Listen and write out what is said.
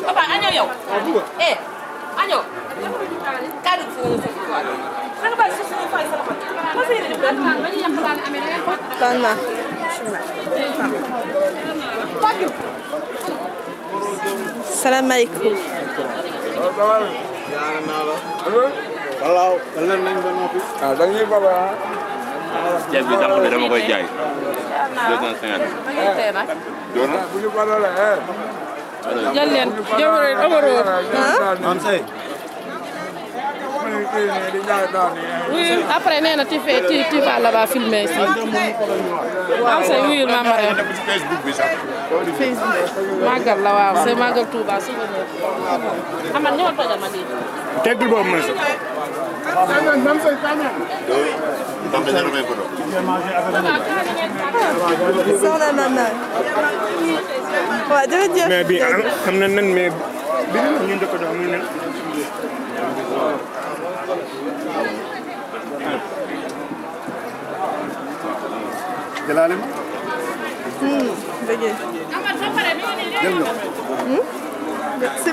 Papa añoo yow. añoo. kaddu fu mu nga ba ci suñu fay sa loxo. ma fi ñu def ba ñu yàq daan amé da ko. Tan na. Salam alaikum. Hello, lan lañ ba noppi. Dañuy baba. Ceeb bi sànq bi dama koy jaay. 250. Doona Bu ñu balale jël leen jëmale amaro. am say. Oui, après nee na tu vas là-bas filmer ici. waaw c'est oui maman. Facebook bi sax. Magal la waaw c'est Magal Touba souvenir. Amad ñoo tojal ma lii. Teggul boobu mooy sax. Soxna Nana. waaw jërëjëf. mais bi am na nen mais bi ñu njëkk a doon muy nen. jëlaale ma. Dëgg. jël nga. Merci